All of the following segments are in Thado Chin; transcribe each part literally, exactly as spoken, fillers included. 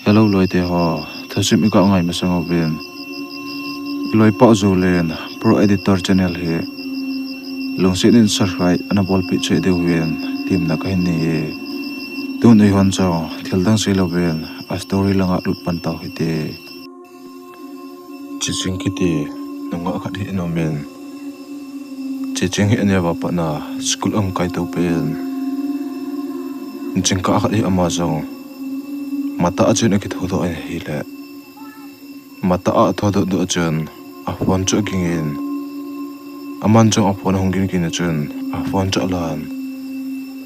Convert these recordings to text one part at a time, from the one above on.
Hello loite ho, thusim iga ngai masang uvin. Iloi pau Zolen, Pro Editor Channel hi lungset in subscribe ana bolpeh cheh diuvin temna kahin nei e. Tun eihon chun thildang seilouvin a story langa lut pan tau hite. Chiching kiti nungah khat hi ana umin, Chiching hi aneo a pat a school ahung kaito pen, jingkah khat hi ama jong matah a chun akithodoh in ahile, matah a athodoh doh a chun a phone chu agingin, aman jong a phone ahung gingin a chun a phone chu alan,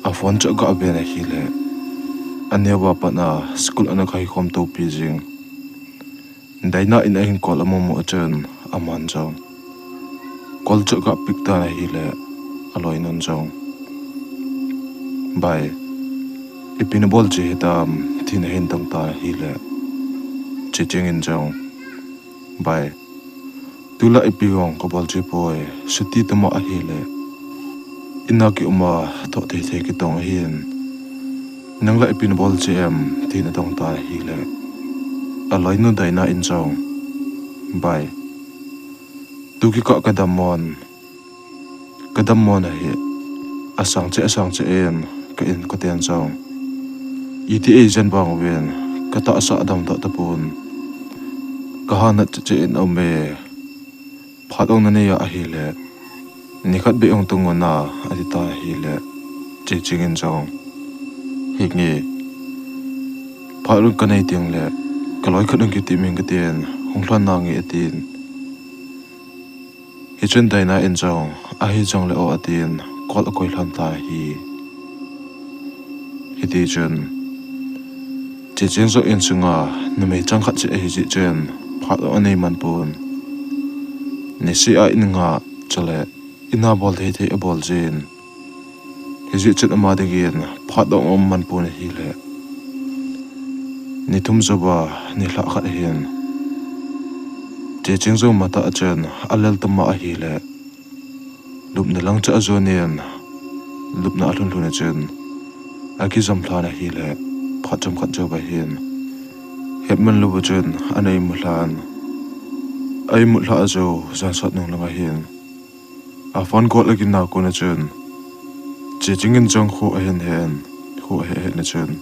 a phone chu aga ven ahile, aneo a pat a school ana kaikhom topi jing Daina in ahin call amu mu a chun aman jong call chu aga pick tan ahile, aloinun jong, Bai, ipi nabol cheh hitam, tin ahin dong tan ahile, Chiching in jong, Bai, tulai ipi jong kabol cheh poi, chuti tuma ahile, ina kiuma thoh thei thei kitong ahin, nang la ipi nabol cheh em, tin adong tan ahile, aloinu Daina in jong, Bai, tu kikah kadammon, kadammon ahi, asang cheh asang cheh in ka in koten jong iti eijen vang uvin, katahsa adamdoh tapon, kahanat cheh cheh in aume, phat ong nanei a ahile, nikhat beh ong tung un a, ati tan ahile, Chiching in jong, Henge, phat ong kanei tengle kaloi khat ong kiti ming katin, hung lhon nange atin. Hichun Daina in jong, ahi jongle o atin, call akoi lhon tan ahi. Hitichun Chiching jong insunga numei chang khat cheh ahijeh chun phat ong anei man pon, niseh a in nga chule ina bol thei thei abol jin, hijeh chun ama dingin phat ong aum man pon ahile, ni thum jouva nilhah khat ahin, Chiching jong matah a chun alel tuma ahile, lupna lang chu ajonin, lupna alhun lhun a chun akijam lhan ahile, phat chomkhat jouva hin hetman louva chun ana imut lhan. A imut lhah jou jan sot nung langa hin a phone call agin a kona chun Chiching in jong kho ahin hen, kho ahe hetna chun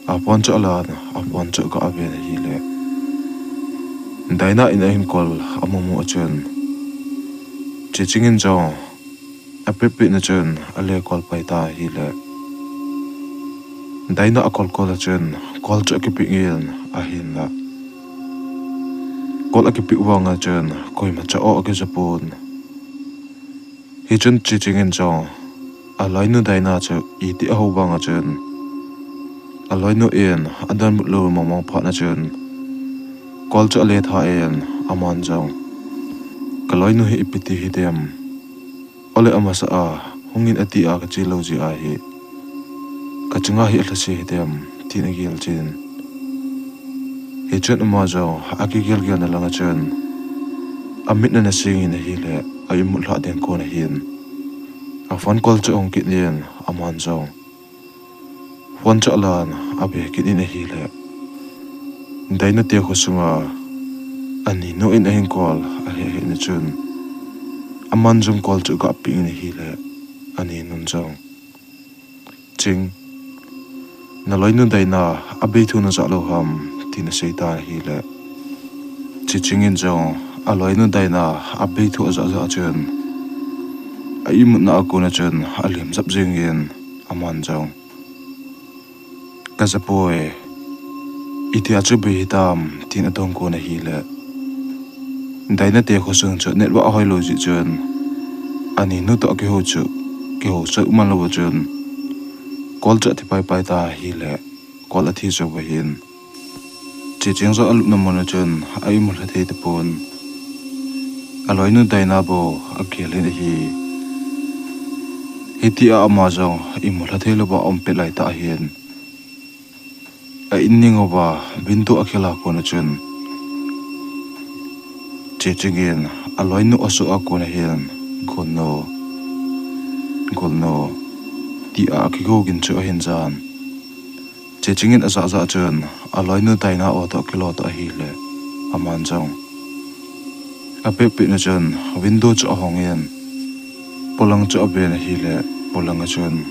a phone chu alan, a phone chu aga ven ahile, Daina in ahin call amu mu a chun Chiching in jong apeh peh na chun ale call pai tan ahile, Daina a call call a chun call chu akipick in ahinla, call akipick vang a chun koima cha o akija pon. Hichun Chiching in jong aloinu Daina chu iti ahou vang a chun, aloinu in adonbut lou mong mong phat na chun call chu ale tha in, aman jong, Kaloinu hi ipi ti hitem, ole amasa a hungin ati a kache lou jeh ahi, kachunga hi alhase hitem, tin agel chin. Hichun ama jong akigel gel na langa chun amit ana sing in ahile, a imut lhah ding kon ahin, a phone call chu ahung kit in, aman jong phone chu alan, abe kit in ahile, Daina te kho sunga aninu in ahin call ahe hetna chun, aman jong call chu aga pick in ahile, aninun jong, Ching, naloinu Daina abei thu najah lou ham, tin asei tan ahile, Chiching in jong aloinu Daina abei thu ajah jah chun, a imutna a kona chun alim jap jeng in, aman jong, Kaja poi, itia chu bei hitam, tin adong kon ahile, Daina te khosung chu network ahoilou jeh chun, aninu toh kihou chu, kihou chu man louva chun, call chu athi pai pai tan ahile, call athi jouva hin, Chiching jong alupna mun a chun a imut lha thei tapon. Aloinu Daina bou agel in ahi. Hitia ama jong imut lha thei louva aum pet laitah hin, a in ning uva window akhel a kon a chun, Chiching in aloinu asuh a kon ahin, Golnu, Golnu, tia akikou gin chu ahin jan. Chiching in ajah jah chun, aloinu Daina o toh kilo toh ahile, aman jong apeh peh na chun, window chu ahong in, polang chu aven ahile, polang a chun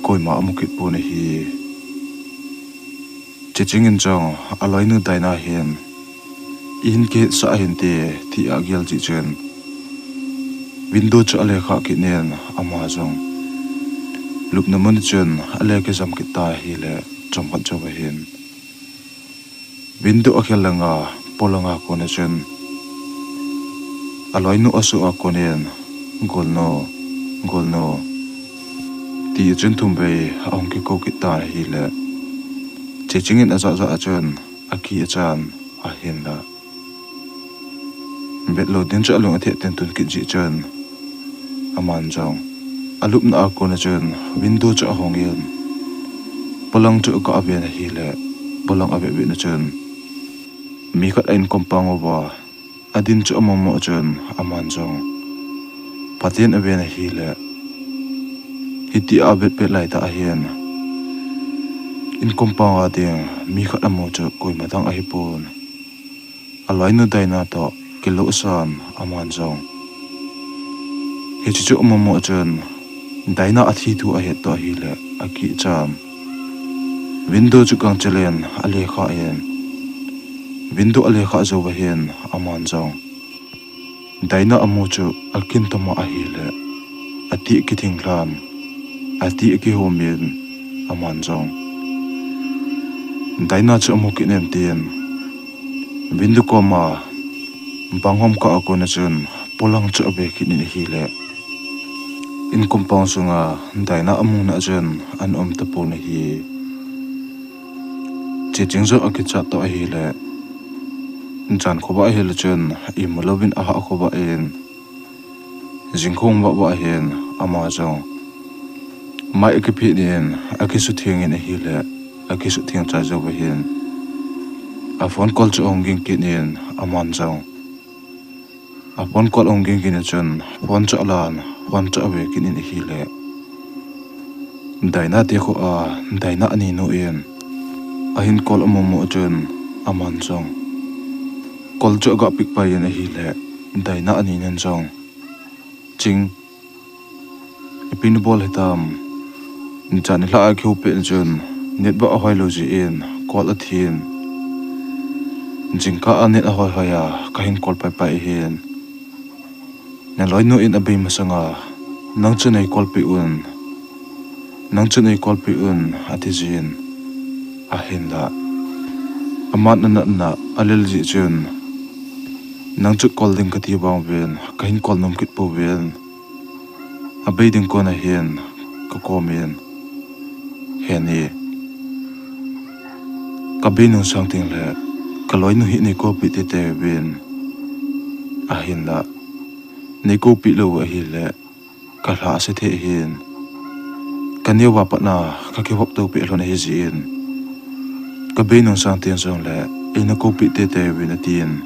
koima amu kit pon ahi. Chiching in jong aloinu Daina hin, ihin kihetsah hinte, ti agel jeh chun, window chu ale khah kit in, ama jong lupna mun chun ale kijam kit ta ahile, chomkhat jou ahin, window akhel langa, polang a kon a chun, aloinu asuh a kon in, Golnu, golnu, ti chun thum vei ahung kikou kit ta ahile, Chiching in ajah jah a chun, akichan, ahinla vetlou ding chu alung atheh tun tun kit jeh chun, aman jong alupna a kon a chun, window chu ahong in, polang chu aga ven ahile, polang avet vet na chun, mi khat a in compound uva adin chu amu mo chun, aman jong phaten aven ahile, hitia avet pet laitah ahin, in compound a ding mi khat amu chu koima dang ahipon, aloinu Daina toh kilosan, aman jong hiche chu amu mo chun, Daina athi thu ahet toh ahile, akichan, window chu gangchel in ale khah in, window ale khah jou ahin, aman jong Daina amu chu akin toma ahile, atih kithing lhan, atih akihom in, aman jong Daina chu amu kit nem tin, window koma bang hom kah a kon a chun, polang chu ave kit in ahile, in compound sunga Daina amuna chun ana um tapon ahi. Chiching jong akichat toh ahile, jan khovah ahile chun, imu louvin ahah khovah in, jing khom vah vah ahin, ama jong mai akiphit in, akisutheng in ahile, akisutheng chai jou ahin, a phone call chu ahung ging kit in, aman jong a phone call ahung ging kit na chun, phone chu alan, phone chu ave kit in ahile, Daina te kho a, Daina aninu in ahin call amu mo chun, aman jong call chu aga pick pai in ahile, Daina aninun jong, Ching, ipi nabol hitam? Jan nilhah a kihou pet na chun, network ahoilou jeh in call athin, jingkah a net ahoi hoi a kahin call pai pai ahin, naloinu in abei masanga, nang chu nei call peh un, nang chu nei call peh un, ati jin, ahinla aman anatna alel jeh chun, nang chu call ding kati vang uvin kahin call nom kit pouvin, abei ding kon ahin kakom in, heni, kabei nung sang tengle kaloinu hi nei call peh teitei uvin, ahinla nei call peh lou ahile kalha ase thei ahin, kaneo a patna kakivop to peh lhon ahi jeh in, kabei nung sang teng jongle eina call peh teitei uvin atin,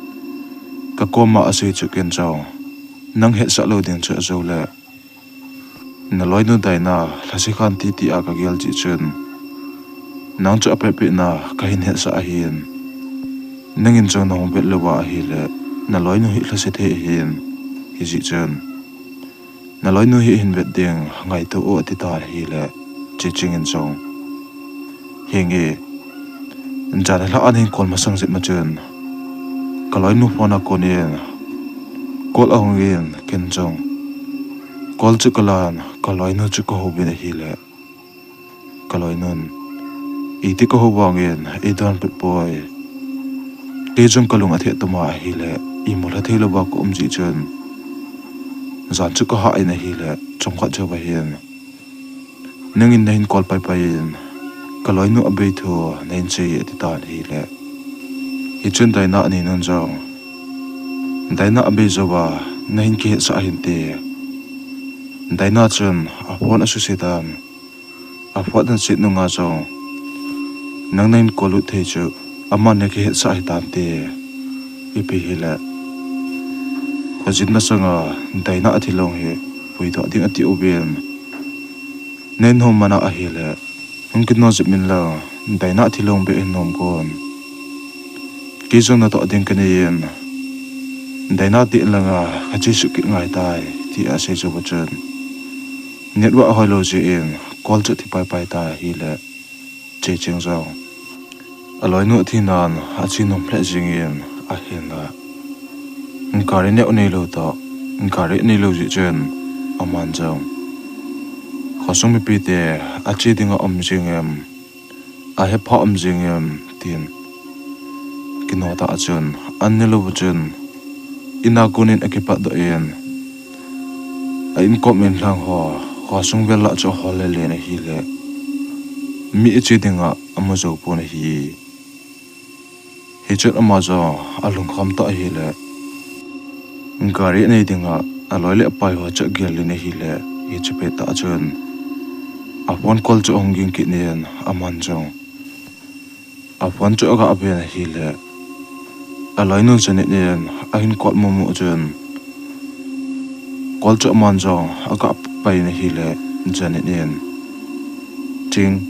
kakoma asei chu ken jong, nang hetsah lou ding chu ajoule, naloinu Daina lhasekhan titi a kagel jeh chun, nang chu apehpehna kahin hetsah ahin, nangin jong nahung vet louva ahile, naloinu hi lhase thei ahin, hijeh chun naloinu hi hin vet ding ngaito o, ati tan ahile, Chiching in jong, henge, jan nilhah a nahin call masang jep ma chun, kaloinu phone a kon in call ahung in, ken jong call chu kalan, kaloinu chu kahouvin ahile, kaloinun, iti kahou vangin eidon peh poi, kei jong kalung atheh toma ahile, imu lha thei louva kaum jeh chun, jan chu kahah in ahile, chomkhat jouva hin, nangin nahin call paipai in, kaloinu abei thu nahin sei, ati tan ahile, hichun Daina aninun jong, Daina abei jouva nahin kihetsah hinte, Daina chun aphone asuse tan, aphone aset nunga jong, nang nahin call lut thei chu, aman nakihetsah hitante, ipi hile, khojin masanga Daina athilong hi puidoh ding ati uvin, nahin hom mana ahile, Hung kino jep in lang, Daina thilong beh hin nom kon. Kei jong natoh ding kanei in, Daina te in langa kache suh kit ngai tai, tia asei jou chun, network hoilou jeh in call chu thi paipai ta ahile, Cheching jong aloinu athinan ache nom lheh jingin ahin a, gari neo neilou toh, gari neilou jeh chun aman jong khosung mipite ache dinga um jing em, ahepha um jing em, tin kino tah chun, an nelou chun, ina konin akipatdoh in, a inkom inlhang ho, khosung vel lah chu ahol lelen ahile, mi ache dinga amu jou pon ahi. Hichun ama jong alungkham tah ahile, gari anei dinga aloi le apai ho chu agel in ahile, hiche pettah chun a phone call chu ahung ging kit in, aman jong a phone chu aga ven ahile, aloinu Janet in ahin call mumu chun, call chu aman jong aga pai in ahile, Janet in, Ching,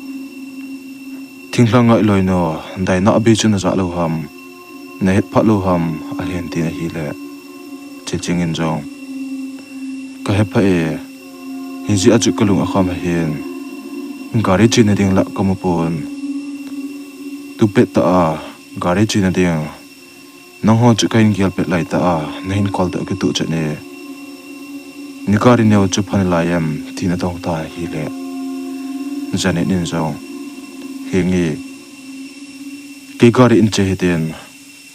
thinglhang a iloinu Daina abei chu najah lou ham, nahet phat lou ham, ahin tin ahile, Cheching in jong, kahepha e, hijeh a chu kalung akham ahin, gari chena ding lah kamu pon, tupettah a gari chena ding nangho chu kahin gel pet laitah a nahin call toh kituh chet e, nagari neo chu pha nalai em, tin adong ta ahile, Janet in jong, Henge, kei gari in che hitin,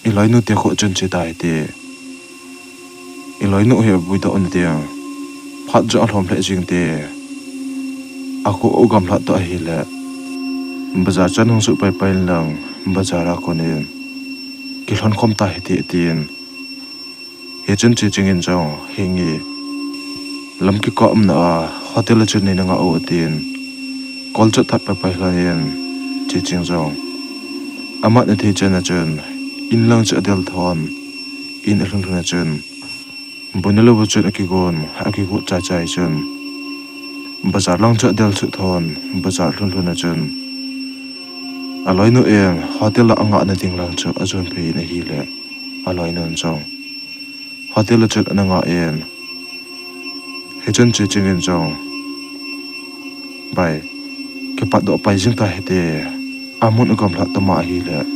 iloinu te kho chun che ta hite, iloinu hi abuidoh nading phat jong alhom lheh jing te, akho agamlhat toh ahile, bazar chan hung suh paipai in lang, bazar a konin kilhon khom ta hite, tin. Hichun Cheching in jong, Henge, lam kikah umna a hotel a chun neina ngah u, atin, call chu athat paipai lhon in, Cheching jong amat athei chan a chun, in lang chu adel thon, in alhun lhon a chun, bu neilou chun akigon, akigot chaichai chun, bazar lang chu adel suh thon, bazar lhun lhon a chun, aloinu in hotel a angahna ding lang chu ajon phei in ahile, aloinun jong hotel a chun ana ngah in, hichun Cheching in jong, Bai, kipatdoh pai jing ta hite, amun agamlhat tama ahile,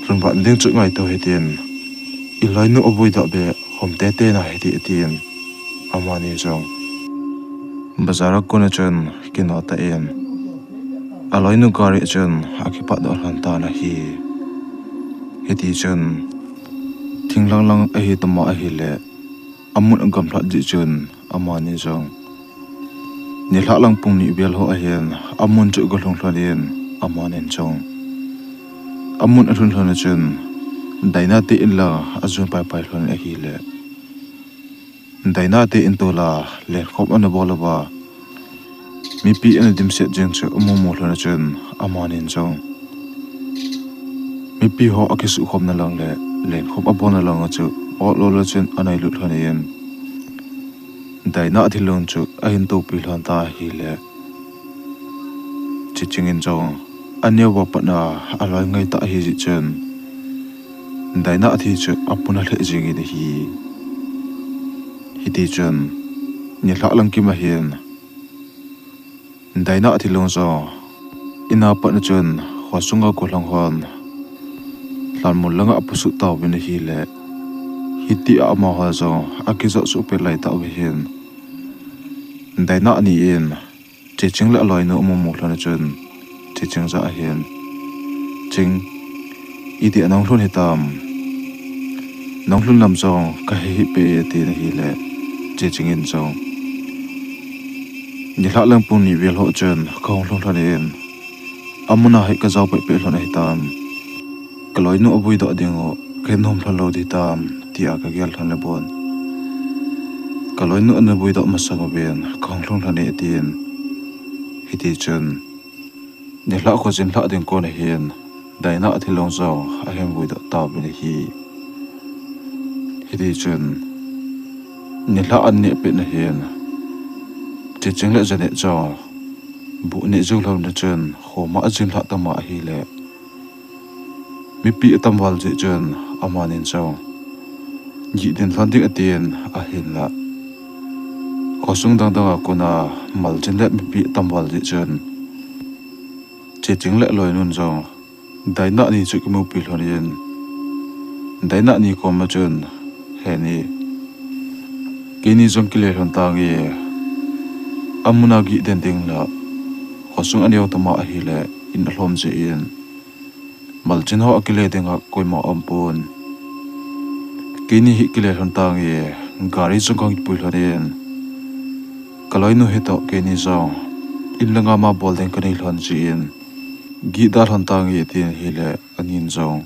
lhunvat ding chu ngaito hitin, iloinu abuidoh beh khom tete na hite, atin, amani jong bazar a kon a chun kino tah in, aloinu gari a chun akipatdoh lhon tan ahi. Hitichun, thinglhang lang ahi tama ahile, amun agamlhat jeh chun, amani jong nilhah lang pung ni vel ho ahin, amun chu aga lhung lhon in, amanin jong amun alhun lhon a chun, Daina te in la ajon paipai lhon ahile, Daina te in tola lenkhom ana bol uva, mipi ana dimset jeng chu amumu lhon a chun, amanin jong mipi ho akisuhkhomna lang le lenkhom abolna lang a chu, ot lol a chun anailut lhon in, Daina thilong chu ahin topi lhon ta ahile, Cheching in jong aneo a pat a aloi ngai tah ahi jeh chun, Daina athi chu apuna lheh jengin ahi. Hitichun, nilhah lang kim ahin, Daina thilong jong ina pat a chun, khosunga gollhang hon lhanmol langa apusuh tauvin ahile, hitia amaho jong akijot suh pet laitah uva hin, Daina ni in Cheching le aloinu amumu lhon a chun, Cheching jah ahin, Ching, itia nahung lhun hitam? Nahung lhun lam jong kahe hih peh e, atin ahile, Cheching in jong, nilhah lang pung ni vel ho chun kahung lhung lhon in, amuna hi kajao pehpeh lhon ahitan. Kaloinu abuidoh ding u kahin nom lhon lou ding hitam, tia kagel lhon le bon, kaloinu ana buidoh masang uvin kahung lhung lhon e, atin. Hitichun, nilhah khojin lhah ding kon ahin, Daina thilong jong ahin buidoh tauvin ahi. Hitichun, nilhah an neh pet na hin, Cheching le Janet jong bu neh jou lhon na chun, khoma ajin lhah tama ahile, mipi atam val jeh chun, amanin jong, gih den lhon ding atin, ahinla, khosung dang dang a kona, maljin le mipi atam val jeh chun, Cheching le aloinun jong, Daina ni chu kimupi lhonin, Daina ni koma chun, heni, keini jong kile lhon tange, amuna gih den ding la, khosung aneo tama ahile, in alhom jeh in, maljin ho akile dinga koima aumpon. Keini hi kile lhon tange, gari jong kahung pui lhonin, kaloinu hitoh keini jong, in langa ma bol ding kanei lhon jeh in, gih da lhon tange atin ahile, anin jong,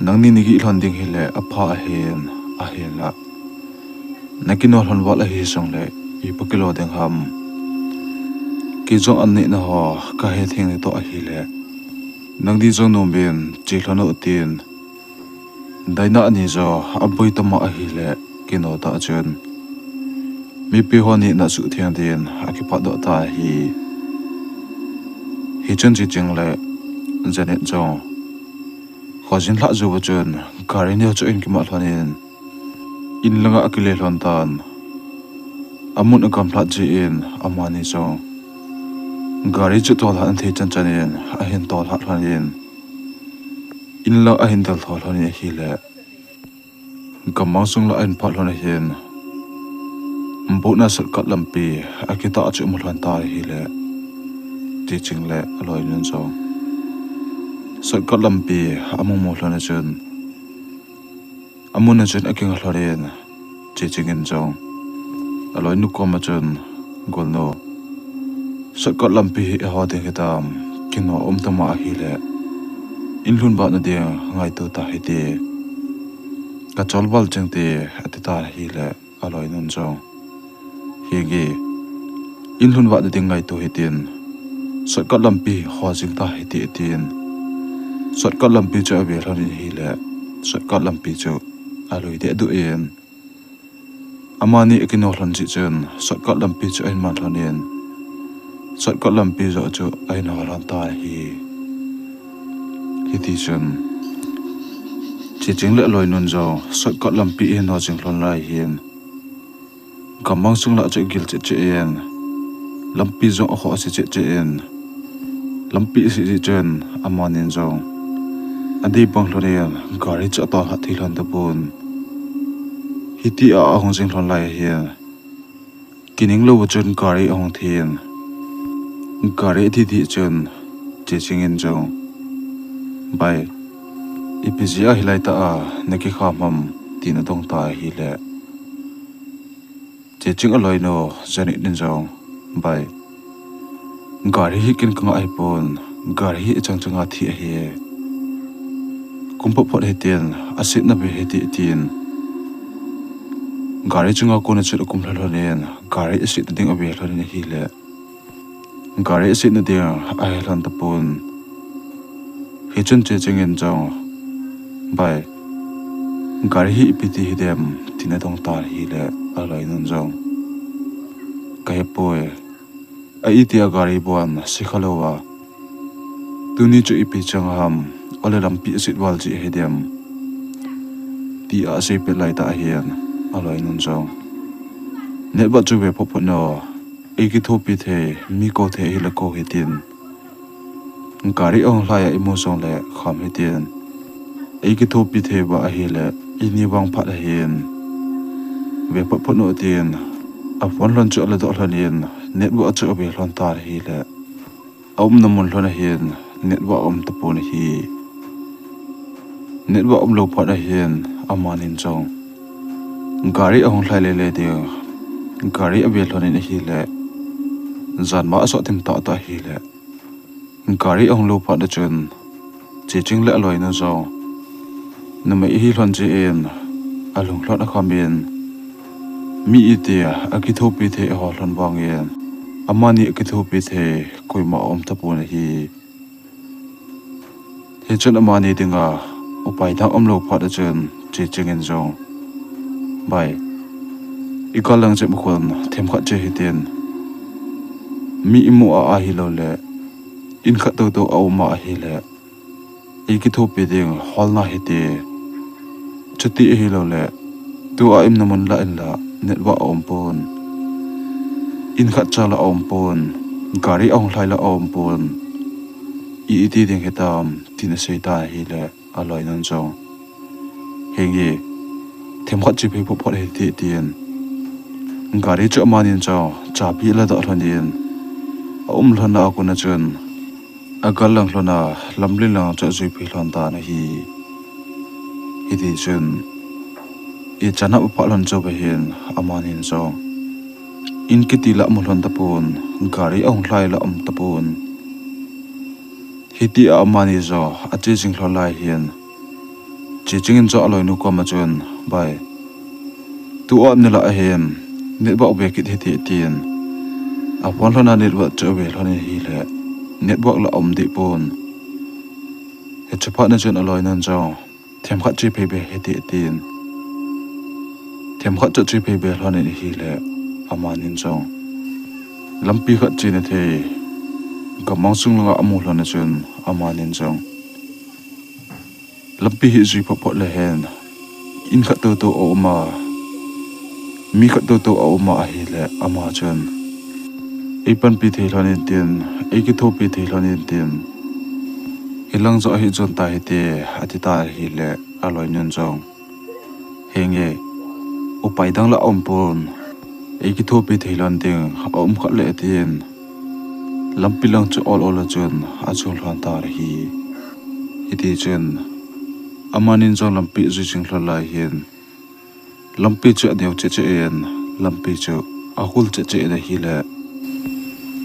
nangni nagih lhon ding hile apha ahin, ahinla, nakino lhon val ahi jongle, ipi kilo ding ham. Kei jong annehna ho kahe theng toh ahile, nangni jong nomin che lhon u tin, Daina ni jo aboi tama ahile, kino tah chun, mipi ho nehna suhtheng din akipatdoh ta ahi. Hichun Cheching le Janet jong, khojin lhah jouva chun, gari neo chu ahin kimah lhonin, in langa akile lhon tan. Amun agamlhat jeh in, amani jong, gari chu tolhat athei chan chanin, ahin tolhat lhonin, in lang ahin del tho lhonin ahile, gammang sung lah ahin phat lhon ahin, boatna shortcut lampi akitah chu amu lhon ta ahile, Cheching le aloinun jong, shortcut lampi amu mu lhon a chun, amun a chun akinga lhonin, Cheching in jong, aloinu koma chun, Golnu, shortcut lampi hi eiho ding hitam, kino um tama ahile, in lhun vatna ding ngaito ta hite, kachol val chengte, ati tan ahile, aloinun jong, henge, in lhun vatna ding ngaito hitin, shortcut lampi ho jing ta hite atin, shortcut lampi chu ave lhonin ahile, shortcut lampi chu alui dehduh in, amani akino lhon jeh chun, shortcut lampi chu ahin man lhonin, shortcut lampi joh chu ahin ho lhon ta ahi. Hitichun, Cheching le aloinun jong, shortcut lampi ahin ho jing lhon lai hin, gammang sung lah chu agil cheh cheh in, lampi jong akhoh ase cheh cheh in, lampi ase jeh chun, amanin jong, adei bang lhonin, gari chu atolhat thei lhon tapon. Hitia ahung jing lhon lai ahin, kining louva chun gari ahung thin, gari athi thei chun, Cheching in jong, Bai, ipi jeh a hilai tah a nakikham ham, tin adong ta ahile, Cheching aloinu Janet in jong, Bai, gari hi ken kangah ahipon, gari hi achang changa thi ahi, kum phot phot hitin, asetna ve hite, tin, gari chunga kona chun akum lha lhonin, gari asetna ding ave lhonin ahile, gari asetna ding ahe lhon tapon. Hichun Cheching in jong, Bai, gari hi ipi ti hidem, tin adong tan ahile, aloinun jong, Kahepoi, a itia gari bon sikha louva, tuni chu ipi chang ham, ole lampi aset val jeh hidem, tia aseipeh laitah ahin, aloinun jong, Network chu ve phot phot no, eikithopi thei, mi kou thei ahile kou hitin, gari ahung lhai a imu jongle kham hitin, eikithopi thei va ahile, ini vang phat ahin, ve phot phot no tin, aphone lhon chu aladoh lhonin, network chu ave lhon tan ahile, aumna mun lhon ahin, network aum tapon ahi. Network aumlou phat ahin, amanin jong, gari ahung lhai lele ding, gari ave lhonin ahile, janma asot thim tahtah ahile, gari ahung lou phat a chun, Cheching le aloinu jong, numei ahi lhon jeh in, alunglhon akhamin, mi itia akithopi thei eiho lhon vangin, amani akithopi thei koima aum tapon ahi. Hichun amani dinga upai dang umlou phat a chun, Cheching in jong, Bai, ikal lang jep khun themkhat che hitin, Mi imu a ahilouleh, in khat toto a um a ahileh, eikithopi ding holna hiti. Chuti ahilouleh, tua imna mun lah in lah network a um pon, in khat cha lah a um pon, gari ahung lhai lah a um pon. I, iti ding hitam, tin asei tan ahileh, aloinun jong, henge, themkhat che phei phot phot hiti, tin gari chu amanin jong chabi ala doh lhonin, a um lhonna a kon a chun, agal lang lhon a, lampi lang chu ajui phei lhon tan ahi. Hiti chun, ichan a aphah lhon chu ahin, amanin jong, in kiti lah amu lhon tapon, gari ahung lhai lah aum tapon. Hiti a amani jong ache jing lhon lai hin, Chiching in jong aloinu koma chun, bai, tua um nilai ahin, network be kit hite, tin. A phone lhon a network chu ave lhon in ahileh, network lah aum deh pon. Hiche phat na chun aloinun jong, themkhat che phei be hite, tin. Themkhat chu ache phei be lhon in ahileh, amanin jong, lampi khat chena thei, gamang sung langa amu lhon a chun, amanin jong, lampi hi jui phot phot lehen, in khat toto a um a, mi khat toto a um a ahileh, ama chun, eipanpi thei lhon in tin, eikithopi thei lhon in tin, hilang joh hi jon ta hite, ati tan ahileh, aloinun jong, henge, upai dang lah aum pon, eikithopi thei lhon ding a um khat leh, tin, lampi lang chu ol ol a chun ajon lhon tan ahi. Hiti chun, amanin jong lampi ajui jing lhon lai hin, lampi chu aneo cheh cheh in, lampi chu ahul cheh cheh in ahileh,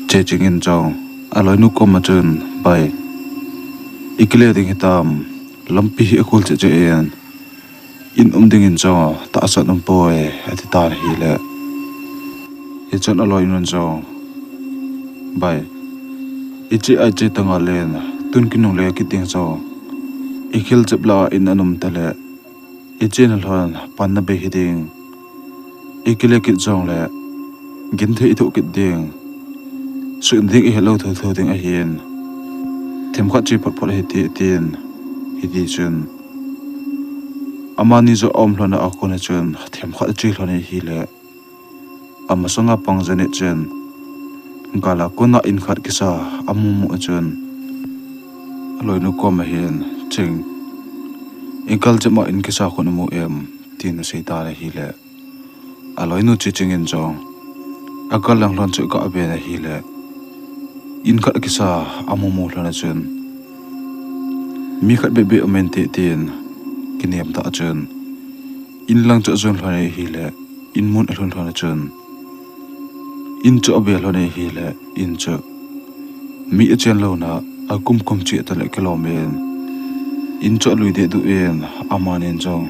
Chiching in jong aloinu koma chun, bai, ikile ding hitam, lampi hi ahul cheh cheh in, in um dingin jong tahsan um poi, ati tan ahileh, hichun aloinun jong, bai, iche a iche tah ngal in, tun kinungle kit ding jong, ikhel jep lah a in ana um taleh, ichena lhon panna bei hiding, ikile kit jongleh, genthei ithoh kit ding, sun ding ihet lou thotho ding ahin, themkhat che phot phot hite, tin. Hiti chun, amani jong aum lhon a kon a chun, themkhat ache lhon in ahileh, amasanga pang janit chun, gal a kon a in khat kisa amu mu a chun, aloinu koma hin, Ching, igal jep ma in kisa khu namu em, tin asei tan ahileh, aloinu Chiching in jong, agal lang lhon chu aga ven ahileh, in khat kisa amu mu lhon a chun, mi khat beh beh um inte, tin, kinem tah a chun, in lang chu ajon lhon ahileh, in mun alhun lhon a chun, in chu ave lhon ahileh, in chu mi achen louna, akum kum cheh taleh kilom in, in chu alui deh duh in, amanin jong,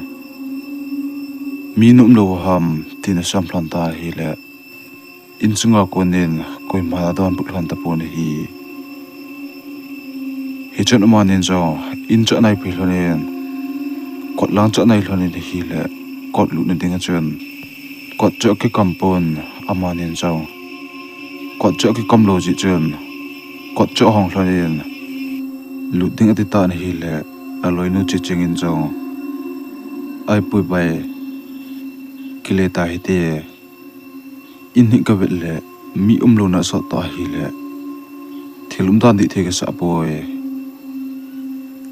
mi nom lou ham, tin asam lhon tan ahileh, in sunga kon in koiman adonbut lhon tapon ahi. Hichun amanin jong, in chu anai phei lhon in, kot lang chu anai lhon in ahileh, kot lutna ding a chun, kot chu akikam pon, amanin jong, kot chu akikam lou jeh chun, kot chu ahong lhon in, lut ding ati tan ahileh, aloinu Chiching in jong, aipoi bai, kile ta hite, in hi kavet leh, mi um louna asot tah ahileh, thil umdan dih thei kasah poi,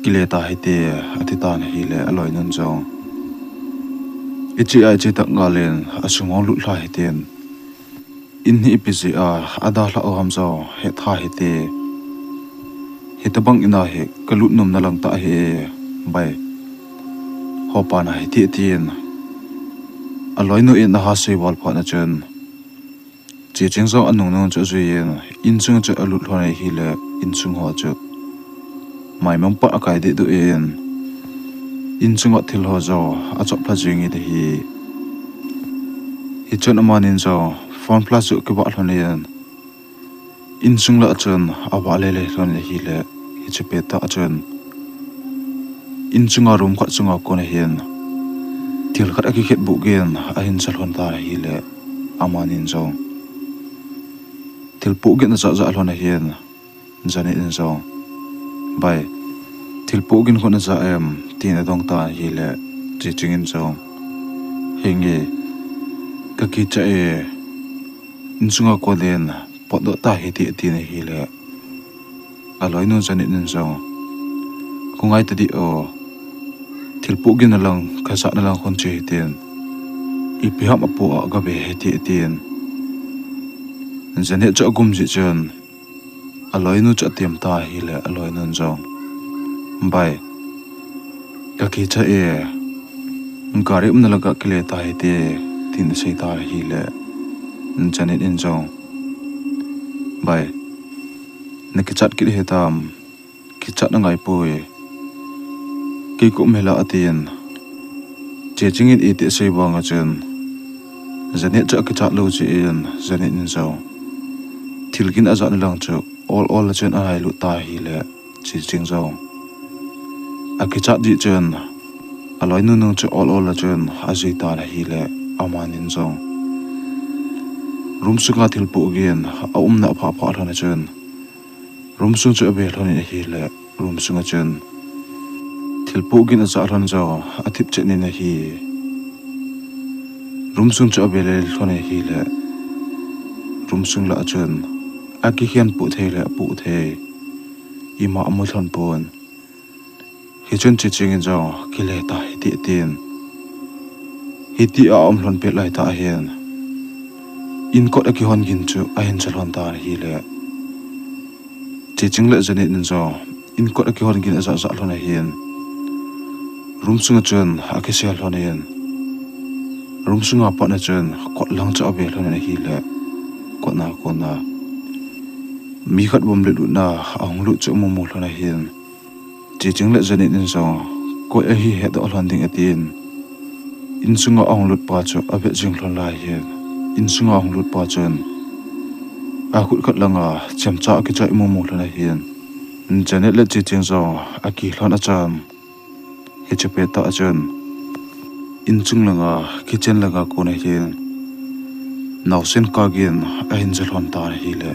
kile ta hite, ati tan ahileh, aloinun jong, iche a iche tah ngal in, asung hung lut lha hitin, in hi ipi jeh a adalhah u ham jong hetha hite, hitobang in a hi kalut nomna lang tah ahi, bai, hopa na hite, tin, aloinu in aha sei val phat na chun, Chiching jong anungnung chu ajuiyin, insung chu alut lhon ahileh, insung ho chu maimang pat akai deh duh in, insung a thil ho jong achop lha jeng in ahi. Hichun amanin jong phone flash chu akivah lhon in, insung lah a chun avah lele lhon in ahileh, hiche pettah a chun insunga room khat sunga kon ahin thil khat akikhet buh geiyin ahin sa lhon tan ahileh, amanin jong thil pohgin ajah jah lhon ahin, Janet in jong, "Bai, thil pohgin hon ajah em?" tin adong tan ahile, Chiching in jong, "Henge, kakicha e, insunga konin potdoh tahite," atin ahile, aloinu Janet in jong, "Khongai tadih o, thil pohgin na lang, kajah na lang hon che hitin, ipi ham apoh a gave hite," atin. Janet chu agum jeh chun, aloinu chu atem tan ahile, aloinun jong, "Bai, kakicha e, gari umna lang kakile tahite," tin asei tan ahile, Janet in jong, "Bai, nakichat kit hitam, kichat angai poi, kei ka um hila," atin. Chiching in iti asei vang a chun, Janet chu akichat lou jeh in, Janet in jong, thil gin ajah na lang chu ol ol a chun anailut tan ahile, Chiching jong, akichat jeh chun, aloinu nung chu ol ol a chun ajui tan ahile, amanin jong, room sunga thil pohgin aumna aphah phah lhon a chun, room sung chu ave lhon in ahile, room sunga chun thil pohgin ajah lhon jong athip chet in ahi. Room sung chu ave le lhon in ahile, room sung lah a chun akikhen poh thei le apoh thei ima amu lhon pon. Hichun Chiching in jong, "Kile tahite," atin. Hitia aum lhon pet laitah hin, in kot akihon gin chu ahin ja lhon tan ahile, Chiching le Janet in jong in kot akihon gin ajah jah lhon ahin, room sunga chun akisel lhon in, room sunga pat a chun kot lang chu ave lhon in ahile, kot a kona mi khat vom le lutna ahung lut chu amu mu lhon ahin, Chiching le Janet in jong, "Koi ahi hedoh lhon ding," atin, insunga ahung lut pa chu avet jing lhon lai hin, insunga ahung lut pa chun akhut khat langa chemcha akichoi mu mu lhon ahin, Janet le Chiching jong aki lhon achan, hiche pet a chun, insung langa, kitchen langa kon ahin, naosen kagin ahin ja lhon tan ahile,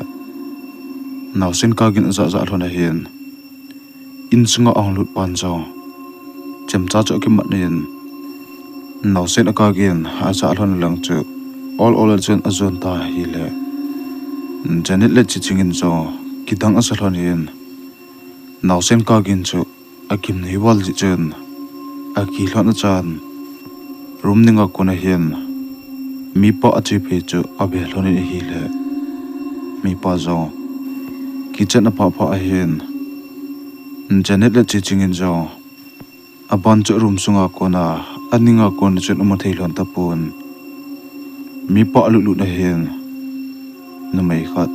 naosen kagin ajah jah lhon ahin, insunga ahung lut pan jong chemcha chu akimat in, naosen akagin ajah lhon lang chu ol ol a chun ajon tan ahile, Janet le Chiching in jong kidang asa lhon in, naosen kagin chu akim nei val jeh chun, aki lhon achan, room ninga kon ahin, mipa achephei chu ave lhon in ahile, mipa jong kitchen aphah phah ahin, Janet le Chiching in jong, aban chu room sunga kona, aninga kon chun amu thei lhon tapon. Mipa alut lut ahin, numei khat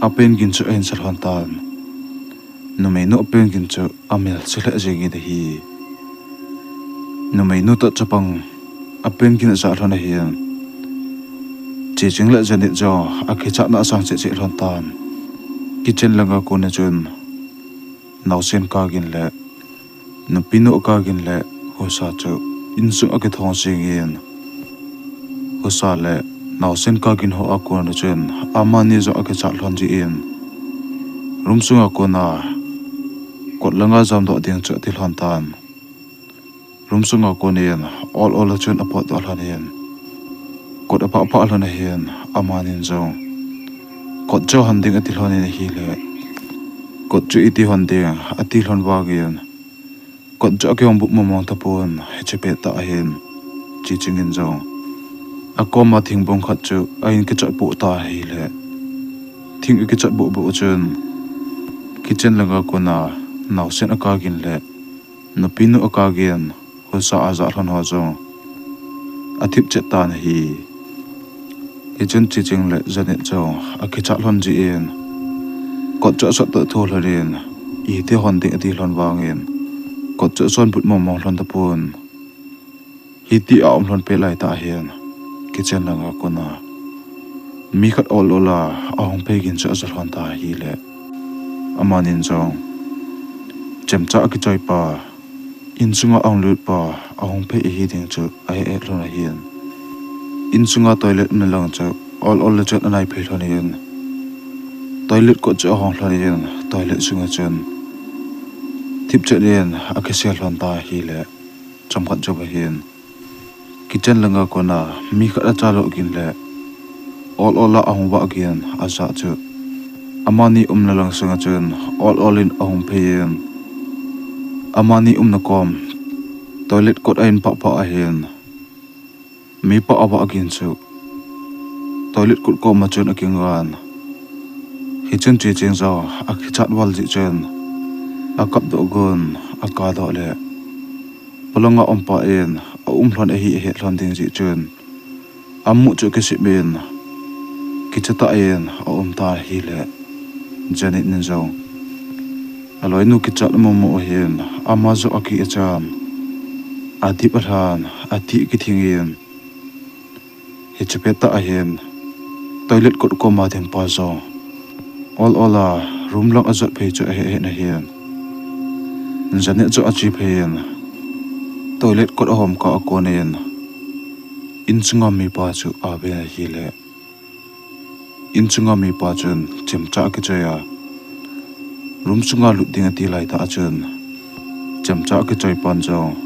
apen gin chu ahin sa lhon tan. Numeinu apen gin chu amel se lheh jeng in ahi. Numeinu toh chapang apen gin ajah lhon ahin, Chiching le Janet jong akichatna asang cheh cheh lhon tan. Kitchen langa kon a chun, naosen kagin le, nupinu akagin le, husa chu insung akithong jeng in, husa le naosen kagin ho a kon a chun amani jong akichat lhon jeh in, room sunga kona kot langa jamdoh ding chu ati lhon tan. Room sunga konin ol ol a chun apotdoh lhon in, kot aphah phah lhon ahin, amanin jong, kot chu hon ding ati lhon in ahile, kot chu iti hon ding ati lhon vangin, kot chu akihong bup mong mong tapon, hiche pet a hin, Chiching in jong akoma thingbung khat chu ahin kichot poh tan ahile, thing akichat boh boh chun, kitchen langa kona naosen akagin le, nupinu akagin, husa ajah lhon ho jong athip chet tan ahi. Hichun Chiching le Janet jong akichat lhon jeh in, kot chu asot toh tho lhon in, iti hon ding ati lhon vangin, kot chu asonbut mong mong lhon tapon. Hitia aum lhon pet laitah hin, kitchen langa kona mi khat ol ol a ahung phei gin chu aja lhon tan ahile, amanin jong chemcha akichoi pa, insunga ahung lut pa ahung phei ahi ding chu ahe het lhon ahin, insunga toilet umna lang chu ol ol a chun anai phei lhon in, Toilet kot chu ahong lhon in, toilet sunga chun thipchet in akisel lhon ta ahile, chomkhat jou ahin kitchen langa kona mi khat acha lo gin le ol ol a ahung vah gin ajah chu amani umna lang sunga chun ol ol in ahung phei in, amani umna kom toilet kot a in pah pah ahin, mipa avah gin chu toilet kot koma chun akingan. Hichun chuche cheng jong akichat val jeh chun akap doh gon, akap doh le polanga umpa in aum lhon ahi ahet lhon ding jeh chun amu chu akisip in kicha tah in aum ta ahile, Janet in jong aloinu kichat amu mu ahin, ama jong akichan, adip alhan, ati kithing in, hiche pettah ahin toilet kot koma ding pa jong ol ol a room lang ajot phei chu ahe ahin, Janet chu ache phei in toilet kot ahom kah a konin in chunga mipa chu aven ahile, in chunga mipa chun chemcha akichoi a, room sunga lut ding ati laitah a chun chemcha akichoi pan jong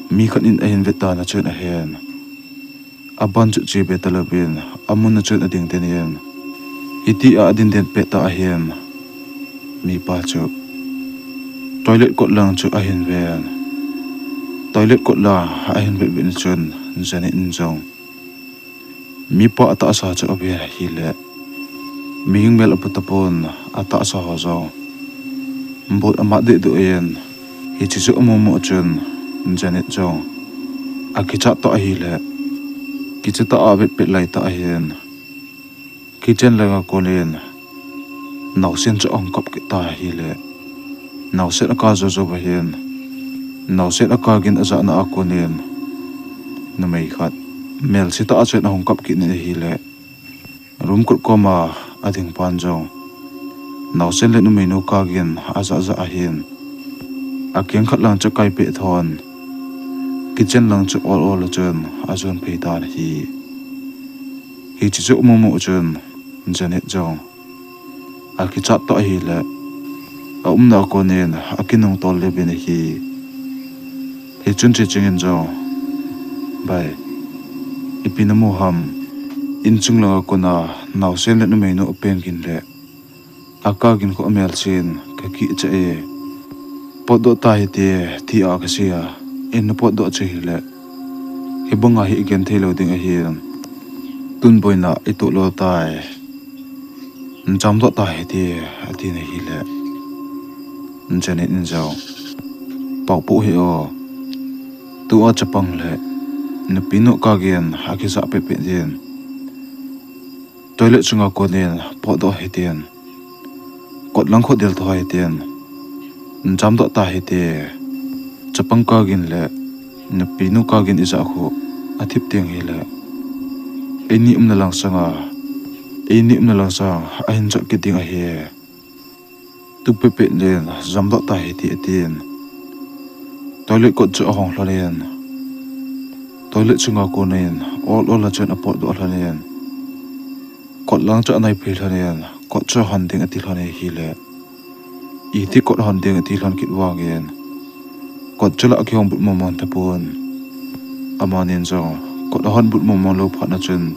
mi khat in ahin vet tan a chun ahen, aban chu che be talouvin amun a chun ading den in, hitia ading den pettah ahin mipa chu toilet kot lang chu ahin ven. Toilet kot lang ahin vet vet na chun Janet in jong mipa atahsa chu aven ahile, mihing mel apu tapon, atahsa ho jong bol amat dehduh in, hiche chu amu mu chun Janet jong akichat tah ahile, kicha tah a avet pet laitah ahin kitchen langa konin naosen chu ahung kap kit ta ahile, naosen akap jou jou ahin, naosen akap gin ajahna a konin numei khat melse tah a chun ahung kap kit in ahile, room kot koma ading pan jong naosen le numeinu kap gin ajah jah ahin, akeng khat lang chu akai peh thon kitchen lang chu ol ol a chun ajon phei tan ahi. Hiche chu amu mu chun Janet jong akichat tah ahile, aumna a konin akinung tol le uvin ahi. Hichun chuche cheng in jong, Bai, ipi namu ham? In chung langa kona naosen le numeinu apeng gin le akap gin khu amelsen kakichat e. Potdoh tahite tia kasei a, in napotdoh chu hile, hibanga hi igenthei lou ding ahin, tun boina itoh lou tai. Jamdoh tahite, atin ahile, Janet in jong, Paopoh hih o, tua chapang le nupinu kap gin akijah peh peh din, toilet sunga konin potdoh hitin, kot lang khu del tho hitin, jamdoh tahite. Chapang kap gin le nupinu kap gin ijah khu athip teng hile, eini umna lang sanga, eini umna lang sang ahin jot kit ding ahi. Tu peh peh nin jamdoh tahite, atin toilet kot chu ahong lhonin, toilet sunga konin ol ol a chun apotdoh lhonin, kot lang chu anaiphei lhonin, kot chu hon ding ati lhon ahile, iti kot hon ding ati lhon kit vangin, kot chu la akihongbut mongmong tapon. Amanin jong kot ahonbut mongmong lou phatna chun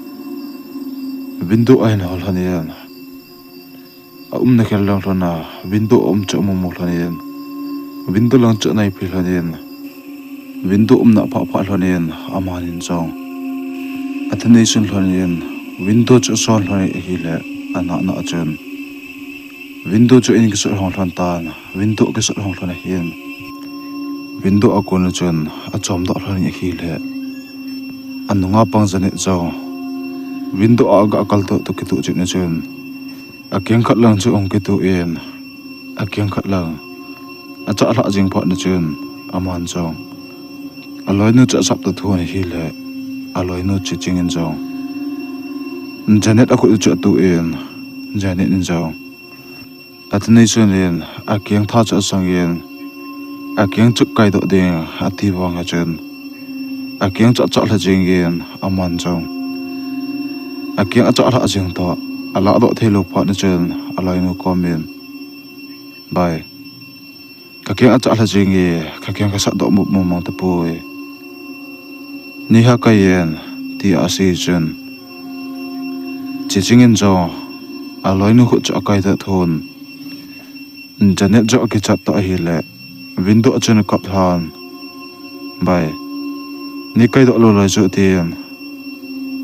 window ahin hol lhonin, aumna khel lang lhona window aum chu amu mu lhonin, window lang chu anaiphei lhonin, window umna aphah phah lhonin, amanin jong athanei sun lhonin, window chu ason lhonin ahile, anahna a chun window chu ahin kisot hong lhon tan, window akisot hong lhon ahin, window a kona chun achomdoh lhonin ahile, anunga pang Janet jong window a aga kaltoh toh kitoh chetna chun, akeng khat lang chu ahung kitoh in, akeng khat lang achah lhah jeng phatna chun, aman jong aloinu chu asap ta thon ahile, aloinu chu chingin jong Janet akhut chu atuh in, Janet in jong athanei sunin akeng tha chu asangin, akeng chu kaidoh ding ati vanga chun, akeng chu achah lha jengin, aman jong akeng achah lhah jeng toh alahdoh theilou phat na chun aloinu komin, "Bai, kakeng achah lha jenge, kakeng kasatdoh mong mong tapoi. Neiha kaiyin," tia asei chun, Chiching in jong aloinu khut chu akaidoh thon, Janet jong akichat toh ahile, window a chun akap lhan, "Bai, neikaidoh lou lai chu," atin.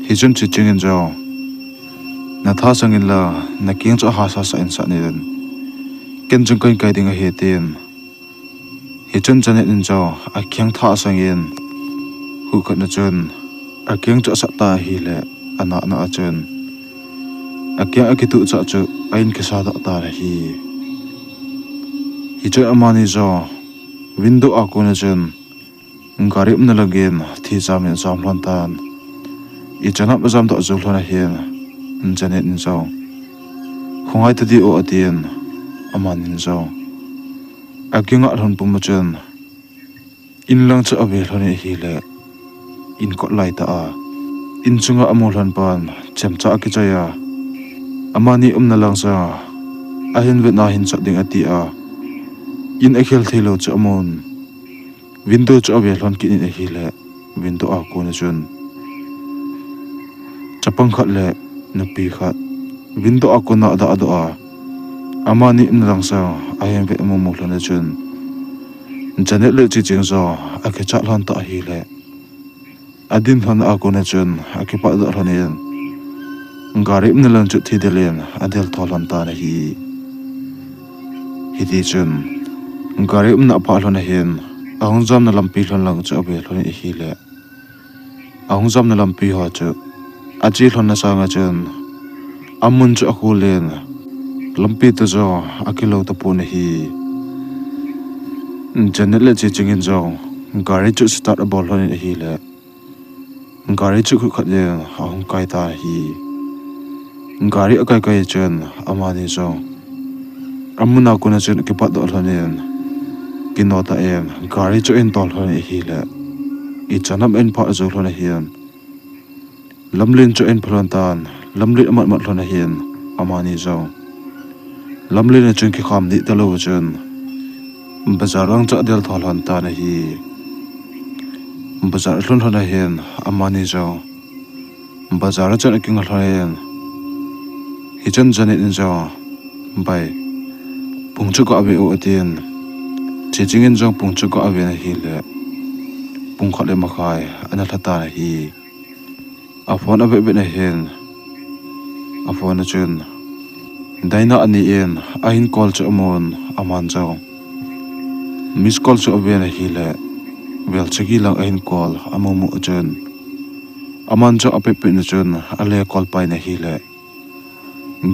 Hichun Chiching in jong, "Natha sang inla, nakeng chu ahahsa sah in sah in. Ken jong kahin kai ding ahi," atin. Hichun Janet in jong akeng thah sangin, huhkhat na chun akeng chu asat tan ahile, anahna a chun akeng akituh chah chu ahin kisadoh tan ahi. Hichun amani jong window a kon a chun gari umna langin thijam in ajam lhon tan, ichan ham ajamdoh jou lhon ahin, Janet in jong, "Hung ngai tadih o," atin, amanin jong akingah lhon pum a chun inlang chu ave lhon in ahile, inkot laitah a, inchunga amu lhon pan chemcha akichai a, amani umna lang chu ahin vetna hin chat ding ati a, in akhel theilou chu amun, window chu ave lhon kit in ahile, window a kon a chun chapang khat le nupi khat window a kon a adahdoh a, amani umna lang chu ahin vet amu mu lhon a chun, Janet le Chiching jong akichat lhon tan ahile, adin lhon a kon a chun akipatdoh lhon in, gari umna lang chu thidel in adel tho lhon tan ahi. Hitichun gari umna aphah lhon ahin, ahung jamna lampi lhon lang chu ave lhon in ahile, ahung jamna lampi ho chu ache lhonna sanga chun amun chu akhul in, lampi toh jong akilou tapon ahi. Janet le Chiching in jong gari chu start abol lhon in ahile, gari chu khut khat in ahung kai tan ahi. Gari akai kai chun amani jong amun a kon a chun akipatdoh lhon in, kinoh tah in gari chu ahin tol lhon in ahile, ichan ham ahin phah jou lhon ahin, lamlen chu ahin pha lhon tan, lamlen amat mat lhon ahin, amani jong lamlen a chun kikham deh talou a chun bazar lang chu adel tho lhon tan ahi. Bazar alhun lhon ahin, amani jong bazar a chun akinga lhon in, hichun Janet in jong, "Bai, pung chu gave o," atin. Chiching in jong pung chu gave in ahile, pung khat le makhai ana lha tan ahi. Aphone avet vet ahin, aphone a chun Daina ani in ahin call chu amun, aman jong miss call chu aven ahile, vel sagi lang ahin call amu mu a chun, aman jong apeh peh na chun ale call pai in ahile,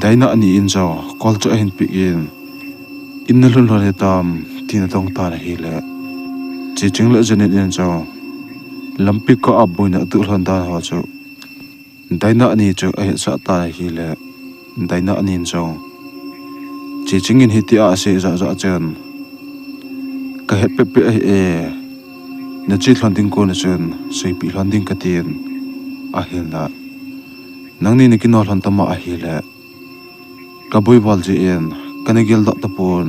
Daina ani in jong call chu ahin pick in, "In nalhun lhon hitam?" tin adong tan ahile, Chiching le Janet in jong lampi kah a boina atuh lhon dan ho chu Daina ani chu ahetsah tan ahile, Daina ani in jong Chiching in hitia asei jahjah chun, "Kahet peh peh ahi e, nache lhon ding kon a chun seipeh lhon ding katin, ahinla nangni nakino lhon tama ahile, kaboi val jeh in kana geldoh tapon,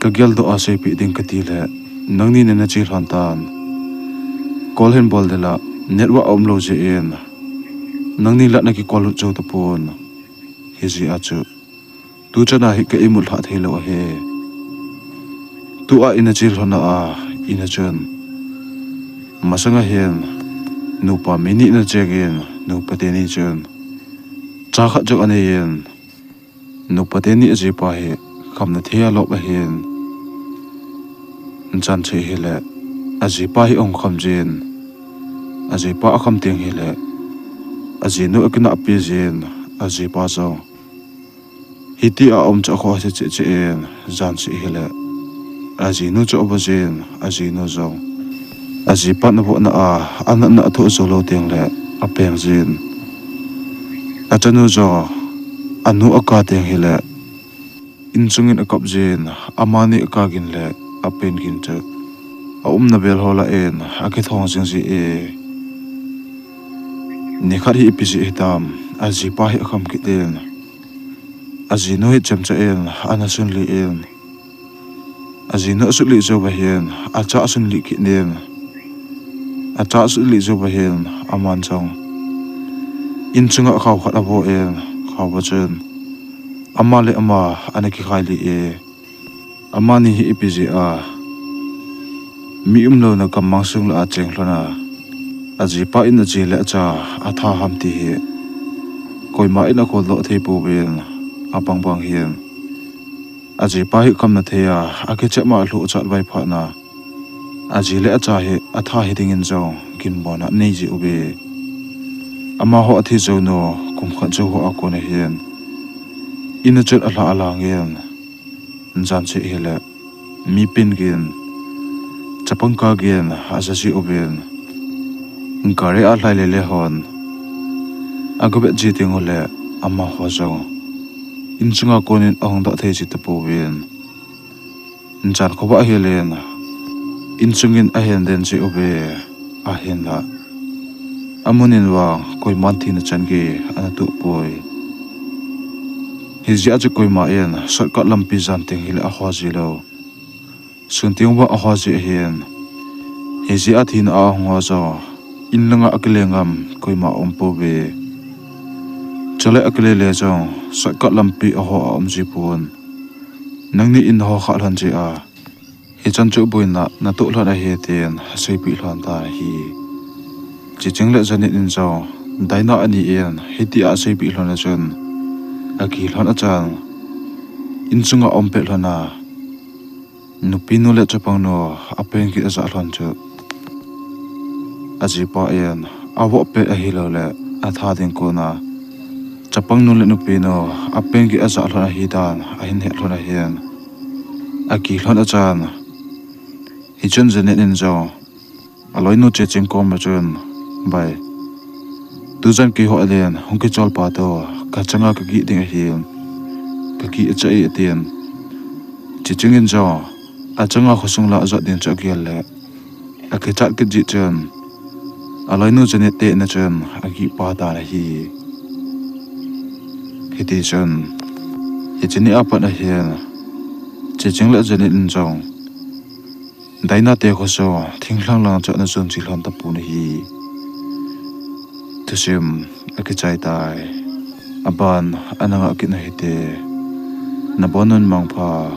kageldoh a seipeh ding katile, nangni nanache lhon tan. Call hin bol dela, network aumlou jeh in nangni la naki call lut jou tapon. Hijeh a chu tuchan a hi ka imut lhah theilou ahi. Tua inache lhon a, ina chun masanga hin nupa mi ni ana chengin, nupa teni chun cha khat jong aneiyin, nupa teni ajipa hi khamna thei a lop ahin, jan cheh hile ajipa hi ahung kham jin, ajipa akham teng hile ajinu akinahpi jin, ajipa jong hitia aum chu akhoh se cheh cheh in, jan cheh hile ajinu chu avo jin, ajinu jong ajipa navohna a anatna athoh joulou tengle apeng jin. Achanu jong anu aka teng hile inchungin akap jin, amani aka gin le apen gin chu aumna vel ho lah in akithong jing ji e. Nikhat hi ipi jeh hitam, ajipa hi akham kit in, ajinu hi chemcha in ana sunlih in, ajinu asutli jou vahin, acha asunlih kit in, acha asutli jou vahin, aman jong in chunga khao khat avo in, khao va chun ama le ama ana kikhailih e. Amani hi ipi jeh a mi umlouna gammang sung lah a cheng lhon a, ajipa in aji le acha atha ham ti hi koima in akholdoh thei pouvin, abang bang hin ajipa hi khamna thei a, akichep ma lhuh chat vai phat na, aji le acha hi atha hi dingin jong ginmona anei ji uve. Amaho athi jou nu kum khat jou ho a kon ahin, in a chun alha alang in, jan cheh hile mi pen gin, chapang kah gin aja ji uvin, gari a lhai le le hon aga vet ji ding ule amaho jong in chunga kon in ahung doh thei ji tapouvin, jan khovah hel in in chungin ahin den ji uve. Ahinla amun in vang koiman thina chan gei ana toh poi. Hijeh a chu koima in shortcut lampi jan teng hile aho ji lou, sun teng vang aho ji ahin, hijeh a thina a ahung ho jong in langa akile ngam koima aum pouve. Chule akile le jong shortcut lampi aho a um ji pon. Nangni in naho khah lhon jeh a hichan chu boina natoh lhon ahi tin aseipeh lhon tan ahi. Chiching le Janet in jong Daina ani in hitia aseipeh lhon a chun, akilhon achan in chunga aum pet lhon a, nupinu le chapangnu apen gei ajah lhon chu ajipa in avoh pet ahilouleh atha ding kona chapangnu le nupinu apen gei ajah lhon ahi dan ahin het lhon ahin, akilhon achan, hichun Janet in jong aloinu Chiching koma chun, Bai, tujan keiho alen hung kichol pa toh kachanga kagih ding ahin, kagih acha e, atin. Chiching in jong achanga khosung lah jot ding chu agel le, akichat kit jeh chun aloinu Janet te in a chun agih pa tan ahi. Hitichun hiche ni a pat ahin, Chiching le Janet in jong Daina te kho chu thinglhang lang chu ana jon ji lhon tapon ahi. Thusim akichai tai. Aban ana ngah kit u hite. Nabon un mangpha.